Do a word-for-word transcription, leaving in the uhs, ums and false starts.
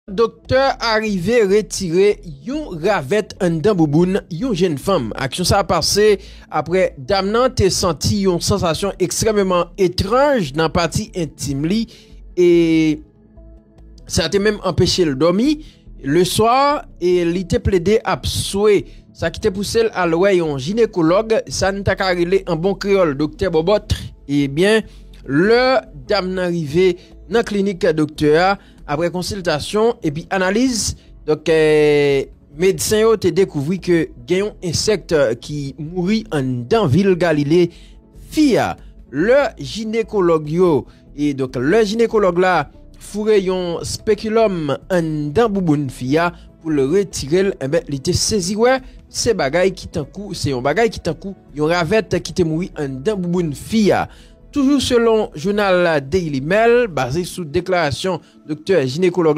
Doktè a rive retire yon ravèt anndan bouboun yon jenn fanm. Aksyon sa a pase apre dam nan te santi yon sansasyon ekstrèmeman etranj nan pati entim li, e sa te menm anpeche l dòmi. Leswa, e li te plede ap swe, sa ki te pouse l al wè yon jinekològ, sa n ta ka rele an bon kreyòl doktè bòbòt. Ebyen, lè dam nan rive nan klinik doktè a, apre konsiltasyon epi analiz, donk, eh, medsen yo te dekouvri ke gen yon ensèk ki mouri anndan vil Galile fi a. Lè jinekològ yo, e donk, lè jinekològ la foure yon spekilòm anndan bouboun fi a pou l retire l, enben, li te sezi wè se bagay ki tankou, se yon bagay ki tankou yon ravèt ki te mouri anndan bouboun fi a. Toujou selon jounal Daily Mail, baze sou deklarasyon doktè jinekològ la,